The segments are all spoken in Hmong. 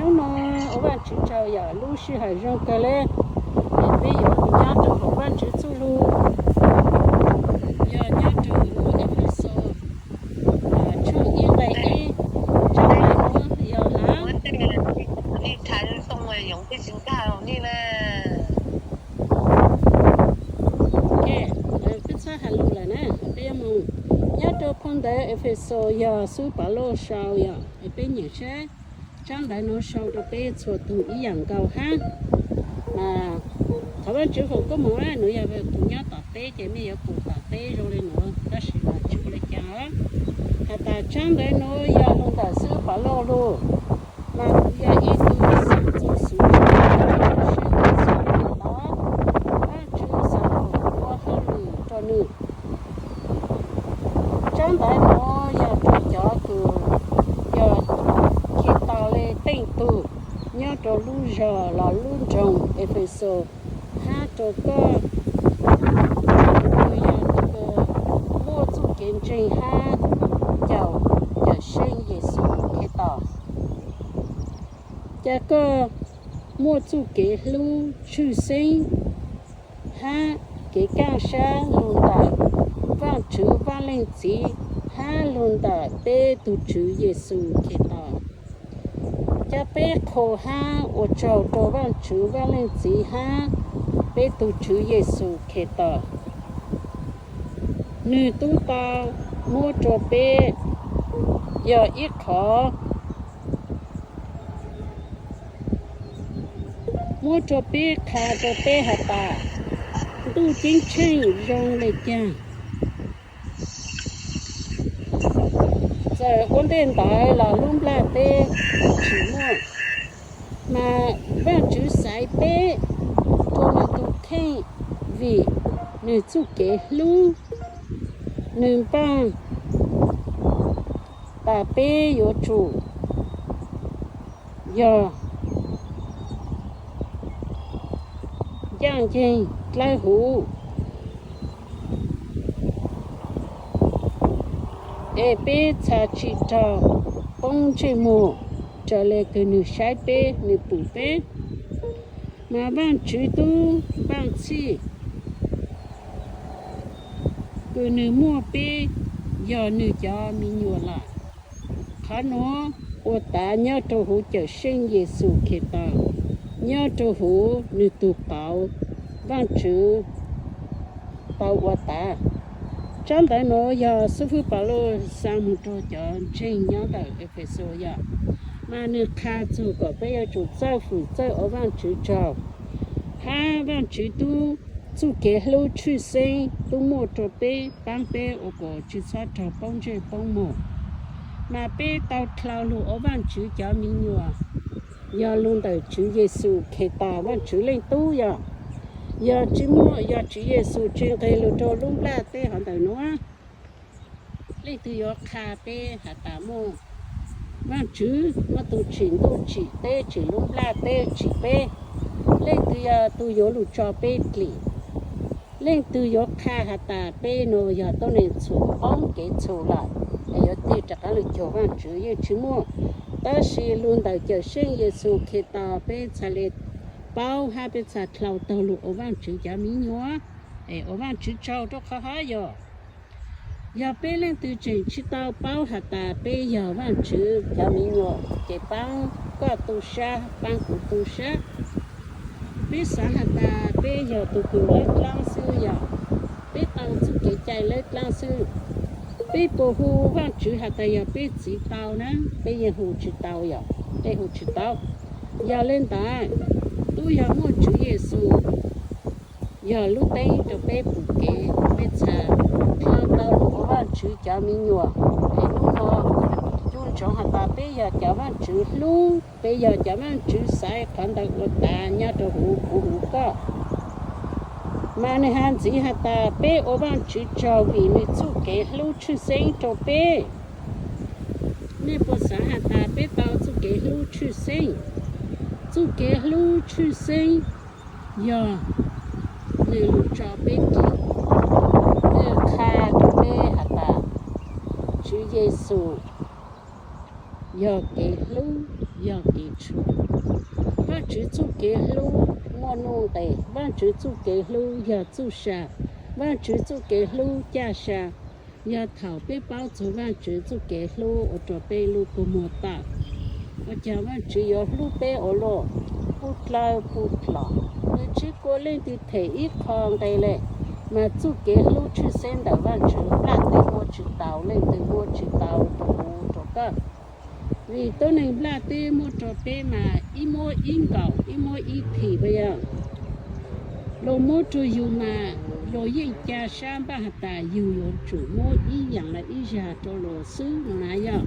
Hnub no ua Vajtswv tsaug yog lub sij hawm zoo kawg li, es peb yuav mus nyob rau hauv Vajtswv txuj lus, yog nyob rau hauv Efexus tshooj ib nqe ib, tsab ntawv no yog hab. Peb txhob has lus lawm na, peb yuav mus nyob rau phau ntawv Efexus yog xib hwb Pavlauj sau yom, es peb nyeem seb tsab ntawv no sau rau peb txhua tus ib yam nkaus hab. Mas thov Vajtswv foom koob moov, nuav yog tus nyob tom teb ces mej yuav pum tom teb zoo li nuav, tab sis mas tsis ua li cas. Has tas tsab ntawv nuav yog lug ntawm xib hwb Pavlauj lug, mas kuv yog ib tug xeeb txuj xwv tshaj tawm tshaj seb Yexus Khetos, Vajtswv xav kom kuv ua hauj lwm rua nwg. Tsab ntawv nuav yog rau cov kws yog Khetos le teej tug nyob rau lub zog los lub nroog Efexus, hab rau koj kws yog tus muaj txuj kev ntseeg hab caum Cawmseej Yexus Khetos. Ca koj muaj txuj kev hlub tshwj xeeb hab kev kaaj sab lug ntawm Vaajtswv Vaaj Leej Txiv hab lug ntawm peb tug Tswv Yexus Khetos. Ca peb qhuas hab ua tsaug rau Vaajtswv Vaaj Leej Txiv hab peb tug Tswv Yexus Khetos. Nwg tub tau muab rua peb yog ib qhov muab rua peb qha rua peb has tas ntuj ceeb tsheej zoo le caag. Txawm ua ntej ntawd los lub nplaj teb tsis muaj, mas Vaajtswv xaiv peb rua nwg tug kheej vim nwg txuj kev hlub nwg npaaj tas peb yuav tsum yog ncaaj nceeg dlawb huv, es peb txha tsi raug poob ntsej muag raws le kws nwg saib peb, nwg pum peb. Mas Vaajtswv tub npaaj txhij kws nwg muaj peb yog nwg cov me nyuam lawm. Qhov nuav ua tas nyob rau huv Cawmseej Yexus Khetos, nyob rau huv nwg tug qauv Vaajtswv tau ua tas. Tsab ntawv nuav yog xib fwb Paulus xa moog rau cov ntseeg nyob ntawm Efexus yom, mas nwg qha txug kom peb yuav tsum txawj fwm txawj ua Vaajtswv tsaug, hab Vaajtswv tub txuj kev hlub tshwj xeeb tub muaj rua peb, paab peb ua kom tsi txhob raug poob ntsej poob muag. Mas peb tau dlhau lug ua Vaajtswv cov me nyuam yog lug ntawm Tswv Yexus Khetos, Vaajtswv Leej Tub yom. Yog tsi muaj, yog Tswv Yexus tsi nqeg lug rua lub nplaj teb hov ntawm nuav, leej twg yuav qha peb has tas muaj Vaajtswv, muaj tug tsim ntuj tsim teb tsim lub nplaj teb tsim peb? Leej twg yog tug yuav lug tso peb dlim? Leej twg yuav qha has tas peb nuav yog tuab neeg txhum poob kev txhum lawm es yuav tig rov qaab lug cuag Vaajtswv? Yeej tsi muaj. Tab sis lug ntawm Cawmseej Yexus Khetos peb txhad le paub hab peb txhad dlhau taug lug ua Vaajtswv cov me nyuam, es ua Vaajtswv tsaug rua qhov hov yog. Yog peb leej twg tseem tsi tau paub has tas peb yog Vaajtswv cov me nyuam ces paab koj tu sab, paab kuv tu sab. Peb xaav has tas peb yog tug kws lawb dlaab xwb yog, peb tau txuj kev cai lawb dlaab xwb. Peb puas hu Vaajtswv has tas yog peb txiv tau na? Peb yeej hu tsi tau yog, peb hu tsi tau. Yog le ntawd, tub yog muaj Tswv Yexus yog lub teeb rua peb pum kev, peb txhad dlhau tau lug ua Vaajtswv cov me nyuam. Es hnub no, cu ntsoov has tas peb yog cov Vaajtswv hlub, peb yog cov Vaajtswv xaiv qhov ntawd ua tas nyob rua huv kuv huv koj. Mas nwg has ntxiv has tas peb ua Vaajtswv tsaug vim nwg txuj kev hlub tshwj xeeb rua peb. Nej puas xaav has tas peb tau txuj kev hlub tshwj xeeb? Txuj kev hlub tshwj xeeb yog nwg lug tso peb dlim, nwg qha rua peb has tas Tswv Yexus yog kev hlub, txoj kev tshuav. Vajtswv txuj kev hlub muaj nuj nqes, Vajtswv txuj kev hlub yog txuj sa, Vajtswv txuj kev hlub caj sa. Yog thaum peb paub txog Vajtswv txuj kev hlub ua rau peb lub kua muag tawm, ua cas Vajtswv yuav hlub peb ua luaj, pub dlawb pub dlom, nws tsis khuv leej twg them ib qho nqe li. Mas txuj kev hlub tshwj xeeb ntawm Vajtswv nplaj teb muab tsis tau, leej twg muab tsis tau rau kuv rau koj. Vim tuab neeg nplaj teb muab rau peb mas ib muab ib nkaum, ib muab ib phim puas yog? Luag muab rau yus mas luag yeej ca sab npaj has tas yus yuav tsum muab ib yaam los ib zag rau luag xwb no na yog.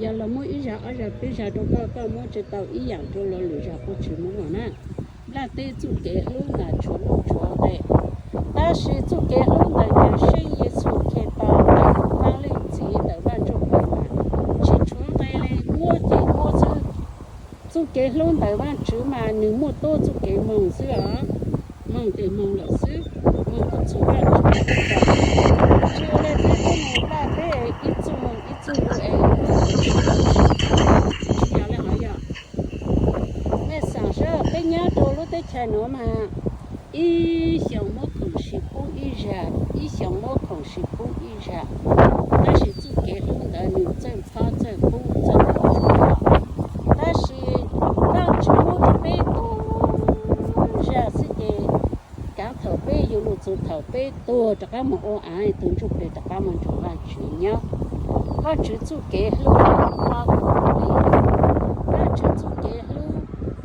Yog luag muab ib zag ob zag peb zag rau koj, koj muab tsis tau ib yaam rau luag lwm zag puas tsis muab na. Nplaj teb txuj kev hlub mas tshuav nuj tshuav nqe, tab sis txuj kev hlub ntawm Cawmseej Yexus Khetos ntawm Vaaj Leej Txiv ntawm Vaaj Ntsuj Plig mas tsis tshuav nqe li, muab ces muab xwb. Txuj kev hlub ntawm Vaajtswv mas nws muaj tuab txuj kev moog xwb os, moog tes moog lawm xwb, moog txug Vaajtswv. Tsis ua le peb tuab neeg nplaj teb ib txuj moog ib txuj lug es tsis yog le hov yog. Nej xaam seb peb nyob rau lub teb chaws nuav mas ib xyoos muab khoom sis pub ib zag, ib xyoos muab khoom sis pub ib zag, tab sis txuj kev hlub ntawd nws txawj phob txawj pub txawj pub. Tab sis Vaajtswv muab rau peb ua zag xwb ces kaav thaum peb yuav lug txug thaum peb tuag rov qaab moog ua aav, tug ntsuj plig rov qaab moog nrug Vaajtswv nyob. Vaajtswv txuj kev hlub, Vaajtswv txuj kev hlub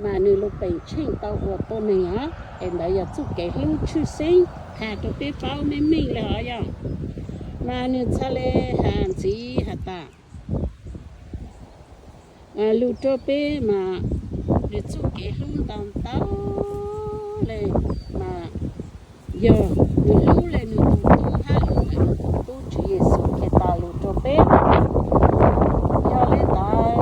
mas nws lug peem tsheej tau ua tuab neeg os, es ntawd yog txuj kev hlub tshwj xeeb has rau peb paub meej meej le hov yog. Mas nws txhad le has ntxiv has tas lug rau peb mas nws txuj kev hlub ntau ntau le mas yog nws hlub le nws tug tub hab lug ntawm nws tug tub Tswv Yexus Khetos lug rau peb. Yog le ntawd,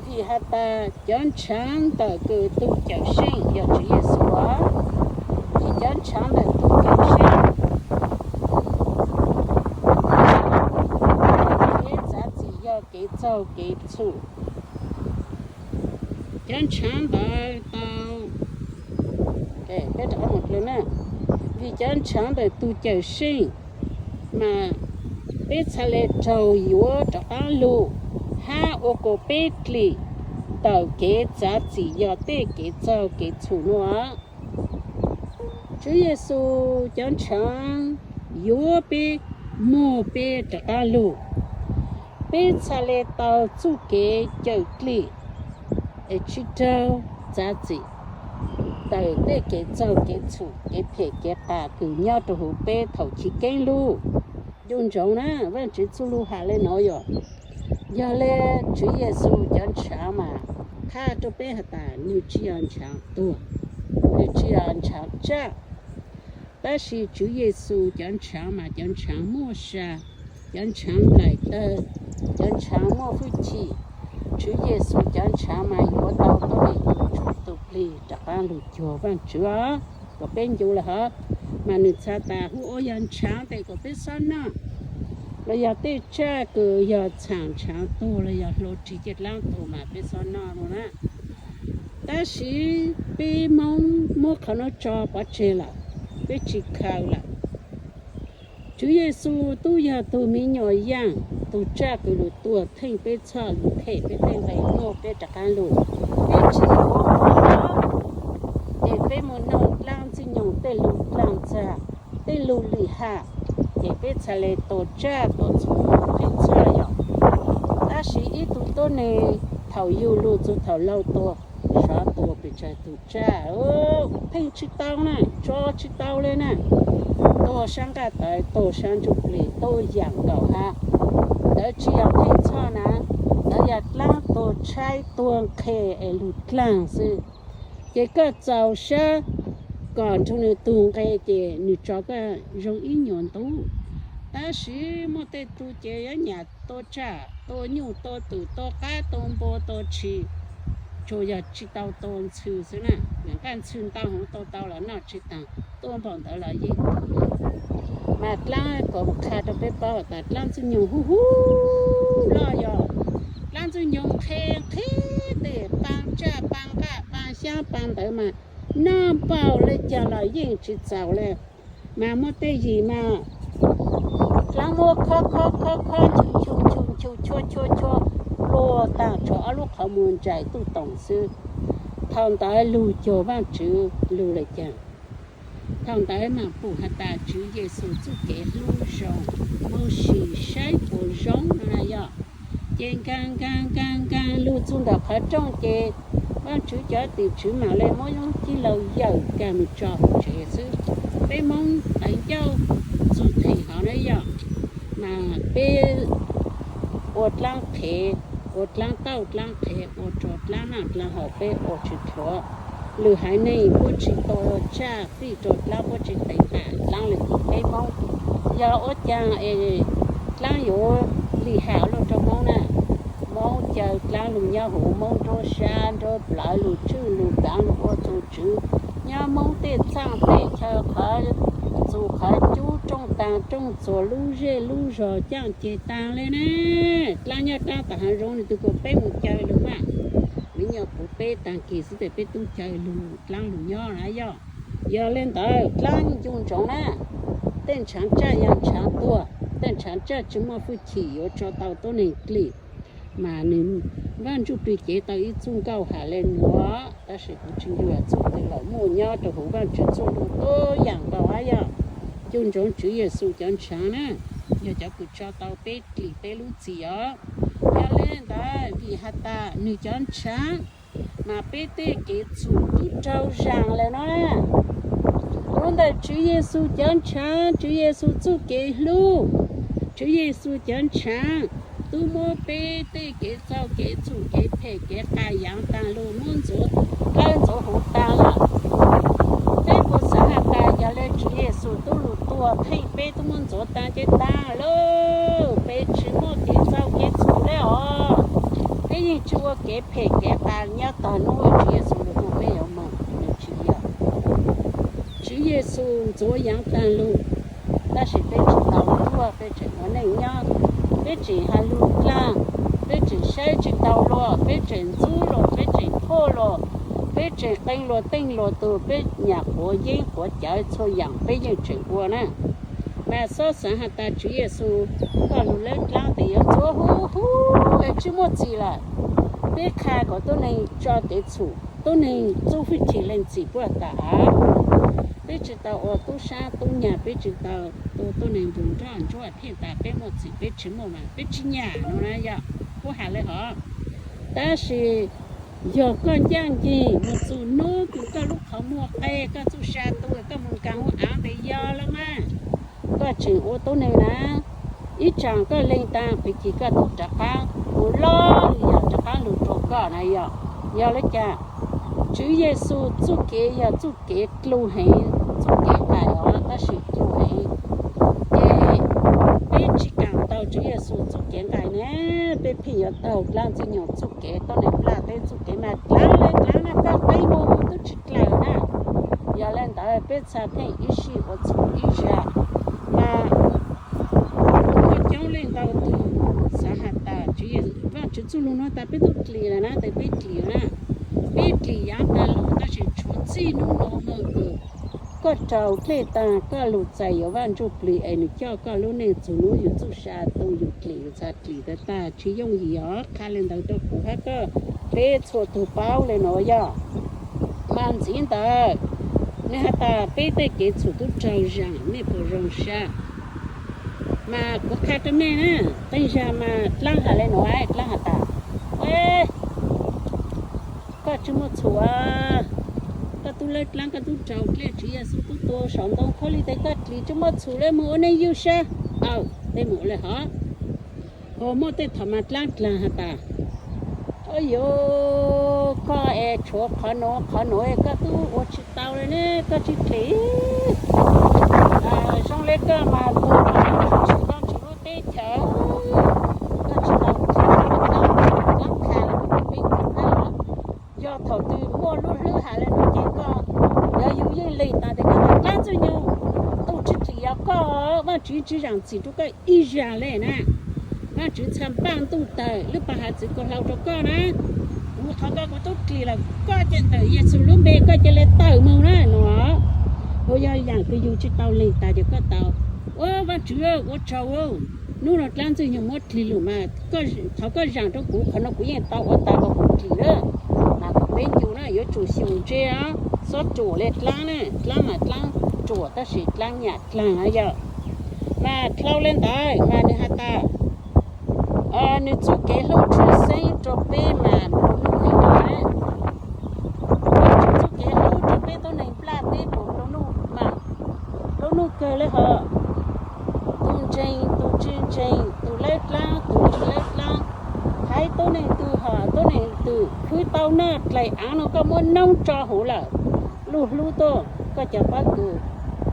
vim has tas cov ntshaav ntawm kws tug Cawmseej yog Tswv Yexus, vim cov ntshaav ntawm tug Cawmseej, kev txav txim yog kev txaug kev txhum. Cov ntshaav ntawd tau, vim cov ntshaav ntawm tug Cawmseej mas peb txhad le raug yuav rov qaab lug hab ua kuas peb dlim ntawm kev txav txim yog tej kev txaug kev txhum nuav. Tswv Yexus cov ntshaav yuav peb, muag peb rov qaab lug, peb txhad le tau txuj kev cawm dlim es tsis raug txav txim ntawm tej kev txaug kev txhum, kev phem kev qas kws nyob rau huv peb thaum chiv keeb lug. Nco ntsoov na, Vaajtswv txuj lug has le nuav yog, yog le Tswv Yexus cov ntshaav mas qha rau peb has tas nwg tsis yog ntshaav tuag, nwg tsis yog ntshaav tsaj. Tab sis Tswv Yexus cov ntshaav mas cov ntshaav muaj sa, cov ntshaav nplaim tawg, cov ntshaav muaj hwj chim. Tswv Yexus cov ntshaav mas yuav tau tuab neeg tug ntsuj tug plig rov qaab lug cuag Vaajtswv os. Kuas peb ncu le hov, mas nwg txhad tas hu ua yog ntshaav tes kuas peb xob noj, los yog tej tsaj kws yog txhaam ntshaav tuag los yog hlua rig ciaj dlaab tuag mas peb xob noj lug na. Tab sis peb Moob muab qhov nuav tso pov tseg lawm, peb tsis khaws lawm. Tswv Yexus tub yog tug miv nyuas yaaj, tug tsaj kws lug tuag theej peb txhoj, lug them peb tej nqe, muab peb rov qaab lug. Peb tsis yuav, ces peb moog noog dlaab ntxwg nyoog tej lug dlaag txag, tej lug lim haj, ces peb txhad le tua tsaj tua txhum theej txhoj yog. Tab sis ib tug tuab neeg thaum yug lug txug thaum laug tuag, sov tua pes tsawg tug tsaj, theej tsis tau na, tso tsis tau le na. Tuag sab nqaj tawv, tuag sab ntsuj plig, tuag yaam nkaum hab. Ntawd tsis yog theej txhoj na, ntawd yog dlaab tuag tshaib tuag nqhis es lug dlaag xwb. Ces koj txaus sab kom nrug nws tug nqe ces nws tso koj zoo ib nyuas ntuj. Tab sis muaj tej tug ces yuav nyam tua tsaj, tua nyuj, tua twm, tua qab, tua npua, tua tshis, tsuas yog tsis tau tua ntxhw xwb na. Nqaj ntxhw ntau heev tua tau los noj tsis taag, tua npaum ntawd los yeej Dlaab kom qha rau peb paub tas dlaab Ntxwg Nyoog huv huv loj yog dlaab Ntxwg Nyoog qhe qhe tej paab tsaj paab nqaj paab xyaab paab ntawv mas noj npaum le caag los yeej tsi txaus le. Mas muaj tej yim mas dlaab muab khob khob khob khob nchu nchu nchu nchu chua chua chua luag taag tshuav ob lub qhov muag ntsais tuj toom xwb. Thaum ntawd lug cuag Vaajtswv lug le caag? Thaum ntawd mas pum has tas Tswv Yexus txuj kev hlub zoo, moog sim saib puas zoo no na yog. Ces nkaag nkaag nkaag nkaag lug txug ntawm qhov rooj ces Vaajtswv cov tim tswv mam le muab lub cib laug yawm kag mus tso huv tsev xwb. Peb Moob tawv ncauj txug theem hov na yog, mas peb ua dlaab qhev, ua dlaab tauj dlaab qhev, ua rua dlaab naj dlaab haus peb ua tsi dlhuav. Lwm haiv neeg puab tsi tau tsaj fij rua dlaab, puab tsi teev tam dlaab le tim peb Moob. Yog ua caag es dlaab yuav lim ham luaj rua Moob na? Moob caw dlaab lug nyob huv, Moob nruab sab nruab plawv lug tswj lug kaav lug ua txug tswv, nyob Moob tej txhaaj tej chaw qhov txug qhov cub rooj taag rooj txuas lub zej lub zog caaj ceg taag le na. Dlaab nyob dlaab tom haav zoov nwg tug kuas peb mus caw lug mas, me nyuam puv peb taag kis xwb tes peb tub caw lug dlaab lug nyob na yog. Yog le ntawd dlaab ncu ntsoov na, tej ntshaav tsaj yog ntshaav tuag, tej ntshaav tsaj tsi muaj fwj chim yuav tso tau tuab neeg dlim. Mas nwg Vaaj Ntsuj Plig cev tau ib txuj nkauj has le nuav, tab sis kuv tsi ncu has txuj twg lawm, muaj nyob rua huv Vaajtswv txuj lug tub yaam nkaus hab yog. Ncu ntsoov Tswv Yexus cov ntshaav na, yog cov kws tso tau peb dlim peb lub txim os. Yog le ntawd vim has tas nwg cov ntshaav mas peb tej kev txhum tub raug zaam lawm no na. Tuav ntawm Tswv Yexus cov ntshaav, Tswv Yexus txuj kev hlub, Tswv Yexus cov ntshaav tub muab peb tej kev txhaum kev txhum kev phem kev qas yaav taag lug, muab ntxuav dlawb ntxuav huv taag lawm. Peb puas xaav has tas yog le Tswv Yexus tub lug tuag pheej peb tub muab ntxuav taag ces taag lawm, peb tsi muaj kev txhaum kev txhum le os. Peb yeej tsi ua kev phem kev qas nyob taag nub Tswv Yexus lug tuag peb yuav moog, nws tsi yog. Tswv Yexus ntxuav yaav taag lug, tab sis peb tsi tau tuag, peb tseem ua neej nyob, peb tseem has lug dlaag, peb tseem saib tsi tau luag, peb tseem ntxub luag, peb tseem thuam luag, peb tseem qee luag teej luag tug, peb nyam quav yeeb quav cawv txhua yaam peb yeej tseem ua na. Mas xob xaav has tas Tswv Yexus koj lug lawb dlaab tes yuav ntxuav huv huv le tsi muaj txim lawm. Peb qha kom tuab neeg tso kev txhum, tuab neeg txuj fwj chim lees txim puag tas av. Peb tsi tau ua tub sab tub nyag, peb tsi tau ua tuab neeg npus nroj ntsuab thiaj tas peb muaj txim, peb tsi muaj mas peb tsi nyam no na yog. Puab has le hov. Tab sis yog koj ncaaj nceeg moog txug nub kws koj lub qhov muag qe, koj txuj sa tu, koj moog nkaag huv av tes yog le mas. Koj tseem ua tuab neeg na, ib tsaam koj leeg taag pig kig koj tug rov qaab ua loj yog rov qaab lug rua koj na yog. Yog le caag? Tswv Yexus txuj kev yog txuj kev dlug heev, txuj kev nqaim os, tab sis dlug heev. Ces peb tsi kaam taug Tswv Yexus txuj kev nqaim ne, peb pheej yuav taug dlaab Ntxwg Nyoog txuj kev, tuab neeg plaj teb txuj kev mas dlaab le dlaab na, koj qeeb muag tub tsi dlaim na. Yog le ntawd peb txhad pheej ib sij ua txhum ib zag. Mas muaj coob leej ntau tug xaav has tas Vaajtswv txuj lug nuav tas peb tub dlim lawm na, tes peb dlim na. Peb dlim yaav taag lug tab sis tshuav txij nub nuav moog kws koj raug dlej taag koj lug txais yuav Vaaj Ntsuj Plig es nws coj koj lub neej txug nub yug txuj sa tu yug dlim yug txhad dlim tag tag tsi yooj yim os. Qha le ntawd rua kuv hab koj, peb txhua tug paub le nuav yog. Mas ntxiv ntawd, nwg has tas peb tej kev txhum tub raug zaam, mej puas zoo sab? Mas kuv qha rua mej na, qee zag mas dlaab has le nuav, dlaab has tas, koj tsi muaj txhum, koj tub lawb dlaab koj tub raug dlej, Tswv Yexus tub tua saum ntoo khaub lig tes koj dlim, tsi muaj txhum le, moog ua neej ywg sab. Aw, peb moog ua le hov. Ho muaj tej thaum mas dlaab dlaag has tas, o yog koj es tshuav qhov nuav qhov nuav koj tub ua tsi tau le ne, koj tsi dlim. Zoo le koj mas tus tsis tau tsis lub teb chaws, koj tsi tau dlaab dlaag le peb tug na. Yog thaum twg muaj lub hlwb has le nuav ces koj, yog yug yeej leeg tas tes koj tas dlaab Ntxwg Nyoog, tus tsi dlim yog koj, Vaaj tsis zaam txim rua koj ib zag le na. Vaajtswv txha npaaj ntuj tawg lub pas hav txwv ko hlau rua koj na. Kuv thov koj, kuv tub dlig lawm, koj ca ntawm Yexus lub npe koj ca le tawm moog na no. Kuv yog yaam kws yug tsis tau leeg tas ces koj tau. Ua Vaajtswv ua tsaug, nub no dlaab ntxwg nyoog muab dlig lug mas thov koj zaam rua kuv, qhov no kuv yeej tau ua tas kuv dlig na. Mas kuv peb ncu na yuav tsum xyum ntse, xob ruam le dlaab na, dlaab mas dlaab ruam tab sis dlaab nyam dlaag na yog. Mas dlau le ntawd mas nwg has tas, nwg txuj kev hlub tshwj xeeb rua peb mas nplua nuj heev lawm. Txuj kev hlub rua peb tuab neeg nplaj teb puas nplua nuj mas nplua nuj kawg le hos. Tug ntseeg, tug tsis ntseeg, tug lawb dlaab, tug tsis lawb dlaab, haiv tuab neeg twg hos tuab neeg twg khwv tau noj dlaim aav no koj muab noob tso huv lawm, luj hlub tuaj koj cov pob kws.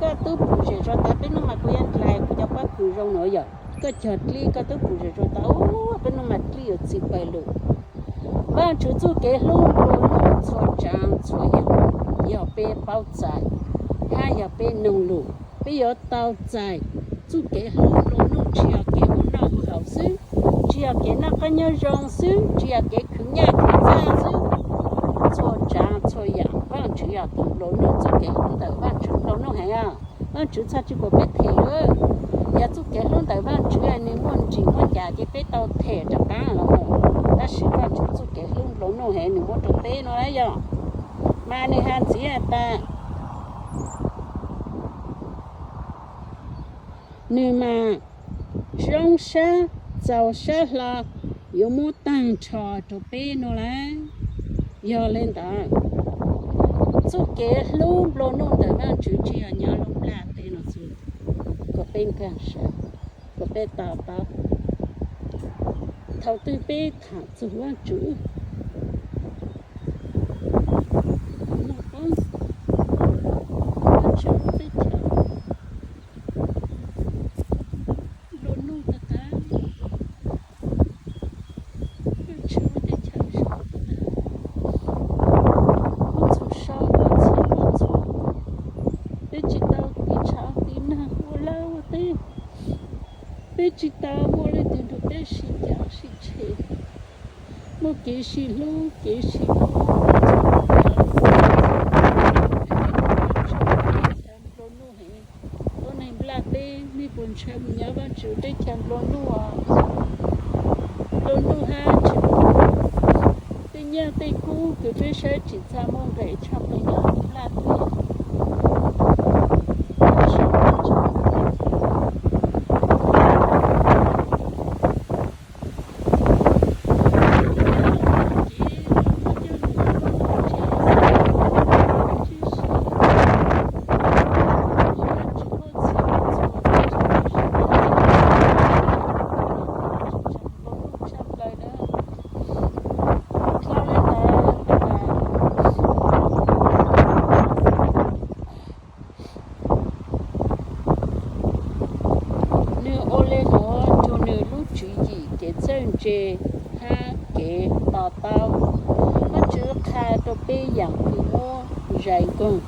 Koj tub pum zem zog tas, peb nub mas kuv yuav dlai kuv cov pob kws zoo no yog koj cog dlib, koj tub pum zem zog tas, peb nub mas dlib yuav txi pawg lug. Vaajtswv txuj kev hlub nplua nuj txhua tsaav txhua yaam yog peb paub txais hab yog peb noog lug, peb yuav tau txais. Txuj kev hlub nplua nuj tsis yog kev ua noj ua haus xwb, tsis yog kev noj qab nyob zoo xwb, tsis yog kev khwv nyaj khwv txag xwb. Txhua tsaav txhua yaam Vaajtswv yog tug nplua nuj, txuj kev hlub ntawm Vaajtswv nplua nuj heev. Vaajtswv txhaj tsi kuas peb them lawm. Yog txuj kev hlub ntawm Vaajtswv nwg muaj ntsis muaj cas ces peb tau them rov qaab los. Tab sis Vaajtswv txuj kev hlub nplua nuj heev nwg muab rua peb no yog. Mas nwg has ntxiv has tas, nwg mas zoo sab, txaus sab hlo, yuav muab taag nrho rua peb no lawm. Yog le ntawd, txuj kev hlub nplua nuj ntawm Vaajtswv tsis yog nyob lub nplaj teb no xwb, kom peb nkaag sab, kom peb to taub. Thaum twg peb thaam txug Vaajtswv, Vaajtswv lub teb chaws nplua nuj tag tag, Vaajtswv lub teb chaws zoo tag tag, kub txhum so kub txhum kub txhum, peb tsis tau tiv tshav tiv naag ua laj ua teb, peb tsis tau muaj leej twg nrug peb sib cav sib tshem, muaj kev sib hlub kev sib hlub. Nplua nuj heev, tuab neeg nplaj teb, nej puas ntshaw mus nyob Vaajtswv teb chaws nplua nuj os? Nplua nuj hab tsis, tej nyaj tej kub kws peb saib tsim txha muaj nqis tshaj plaws nyob nplaj teb. Nwg ua le nuav rua nwg lub tswv yim kev txawj ntse hab kev to taub. Vaajtswv qha rua peb yaam kws muab zais nkoog,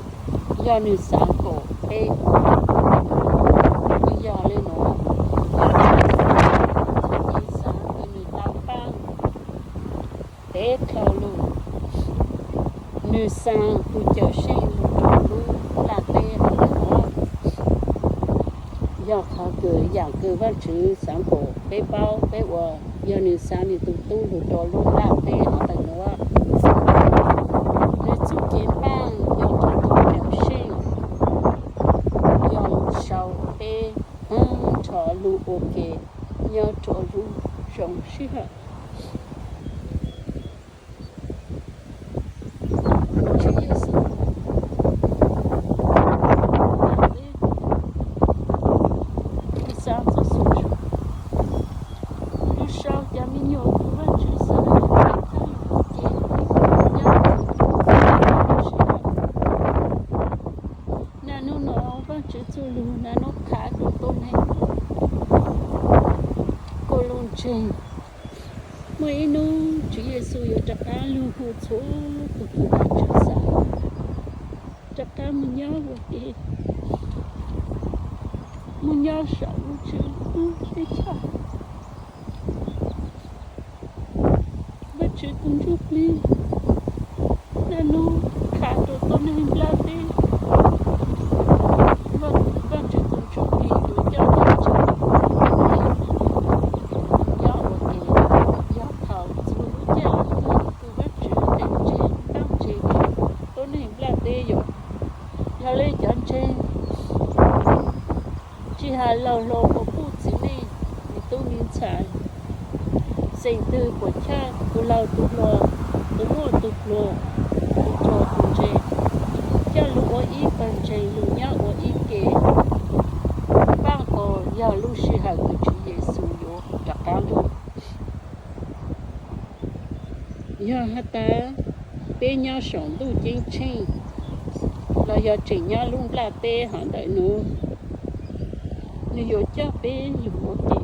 yog nwg xaav kuas peb ua. Yog le nuav, txuj kev xaav kws nwg tau paab peb dlhau lug, nwg xaa tug Cawm Seej lug rua lub nplaj teb hov. Yog qhov kws yaam kws Vaajtswv xaav kuas peb paub peb ua, yog nwg xaa nwg tug tub lug rua lub nplaj teb hov tawm nuav. Nwg txuj kev npaaj yog rua tug Cawm Seej, yog lug sau peb taag nrho lug ua ke nyob rua lub zoo sij hawm. Lug sau cov me nyuam kws Vaajtswv xaav lug rua peb taag lug ua ke nyob rua lub zoo sij hawm. Naj nub nuav Vaajtswv txuj lug naj nub qha rua tuab neeg kuas lug ntseeg. Muaj ib nub Tswv Yexus yuav rov qaab lug hu txhua tug kws Vaajtswv xaav rov qaab moog nyob ua ke. Nyob saum lub tswv tub teb chaws, Vajtswv tus ntsuj plig, naj nub kha rau tuab neeg nplaj teb. Vajtswv tus ntsuj plig yuav coj cov ntseeg nyob ua ke, yog thaum txhua lub caij lub nyoog tus Vajtswv teem tseg ntaub ntseeg tuab neeg nplaj teb yom. Yog li cov ntseeg tsis hais laus hluas, puas puj txiv neej, me tub me ntxhais, xeem twg puas chaj, tus laus tus hluas, tus muaj tus pluag, tus txom tus ntse, coj lug ua ib pawg ntseeg lug nyob ua ib ke, npaaj kuas yog lub sij hawm kws Tswv Yexus yuav rov qaab lug. Yog has tas peb nyob saum ntuj ceeb tsheej los yog tseem nyob lub nplaj teb hov ntawm nuav, nwg yuav coj peb lug ua ke,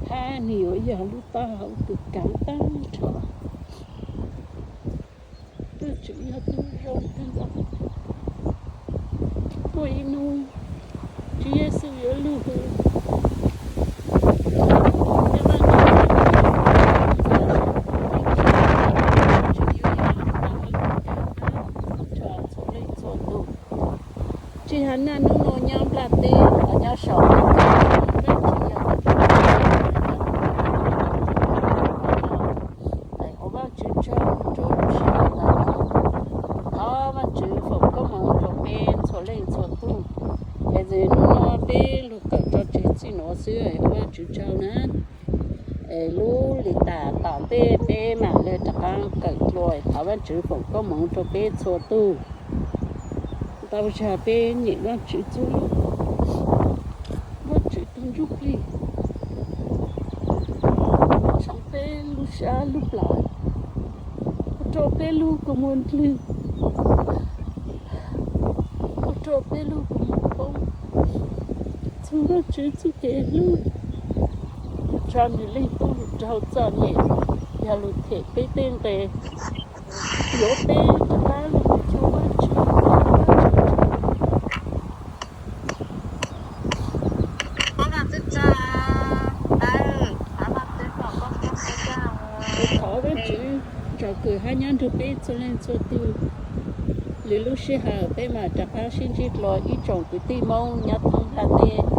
hab nwg yuav yog lub taub hau kws kaav taag nrho. Vajtswv yog tug zoo kawg nkaus. Muaj ib nub Tswv Yexus yuav lug hws, txhua leej txhua tug. Tsis has naj nub nuav nyob nplaj teb los nyob saum, Vajtswv yog tus ua Vajtswv tsaug rua lub sij hawm ntawd. Thov Vajtswv foom koob moov rua peb txhua leej txhua tug. Es nub nuav peb lug kawm tso tseg txij nuav xwb, ua Vajtswv tsaug na. Es lub lis tas tom ntej peb mam le rov qaab kawm dlua. Thov Vajtswv foom koob moov rua peb txhua tug. Tau zag peb nyeem Vajtswv txuj lug, Vajtswv tug ntsuj plig tshoov peb lub sab lub plawv, ua rua peb lub kua muag ndlwg, ua rua peb lub kua muag poob. Txug Vajtswv txuj kev hlub, tsa nwg Leej Tub lug raug txom nyem, yog lug them peb tej nqe, yuav peb rov qaab lug cuag Vajtswv. Thov Vajtswv tsaug kws hab nyob nrug peb txhua leej txhua tug. Lwm lub sij hawm peb mam rov qaab sib ntsib dlua ib tsoom kwv tij Moob nyob thoob nplaj teb.